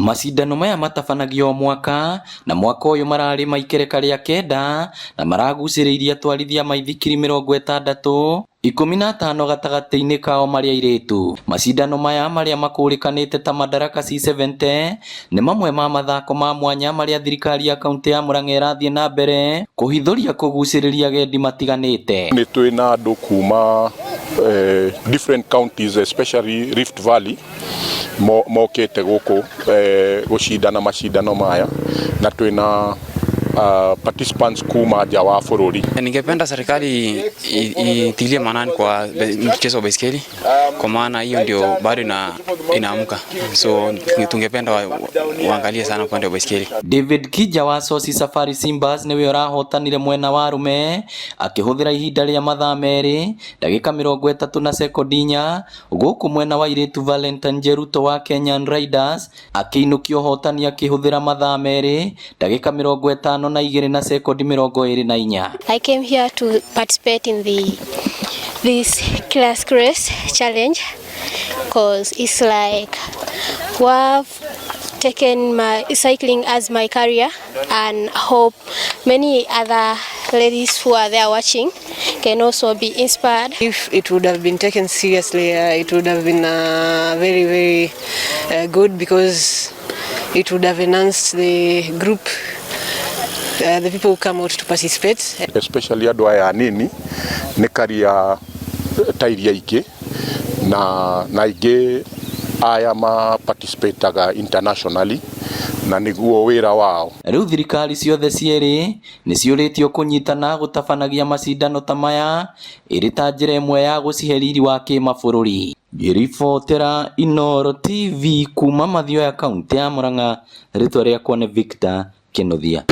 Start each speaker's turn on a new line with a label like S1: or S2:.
S1: Macindano maya matabanagio o mwaka na mwaka ũyũ mararĩ ma ikereka rĩa kenda na maragucĩrĩirie atwarithia a maithikiri 60, 15 gatagatĩ-inĩ kao marĩ airĩtu. Macindano maya marĩa makũrĩkanĩte ta Madaraka C70 nĩ mamwe ma mathako ma mwanya marĩa thirikari ya kaunti ya Murang'a ĩrathiĩ na mbere kũhithũria kũgucĩrĩria agendi matiganĩte.
S2: Nĩ twĩ na andũ kuma different counties, especially Rift Valley, mokĩte gũkũ gũcindana macindano maya, na twĩna participants kuma nja wa bũrũri.
S3: Ningependa serikali itilie maanani kwa mchezo wa baiskeli kwa maana hiyo ndio bado inaamka, so tungependa waangalie sana upande wa baiskeli.
S1: David Kija wa Sosi Safari Simbas niwe ũrahotanire mwena wa arume akĩhũthĩra ihinda rĩa mathaa 2 ndagĩka 30 na sekondi 4, gũkũ mwena wa airĩtu Valentine Jeruto wa Kenyan Riders akĩinũkia ũhotani akĩhũthĩra mathaa 2 ndagĩka 52 na sekondi 24.
S4: I came here to participate in the this class race challenge because it's like we've taken my cycling as my career and hope many other ladies who are there watching can also be inspired.
S5: If it would have been taken seriously, it would have been very, very good because it would have enhanced the group, the people who come out to participate.
S2: Especially andũ aya anini nĩ karia ta iria ingĩ na aingĩ aya ma participataga internationally na nĩguo wĩra wao.
S1: Rĩu thirikari ciothe cierĩ nĩ ciũrĩtio kũnyitana gũtabanagia macindano ta maya ĩrĩ ta njĩra ĩmwe ya gũcihe riri wa kĩmabũrũri. Ngĩribotera Inooro TV kuma Mathioya, kaunti ya Murang'a, rĩtwa rĩakwa nĩ Victor Kinuthia.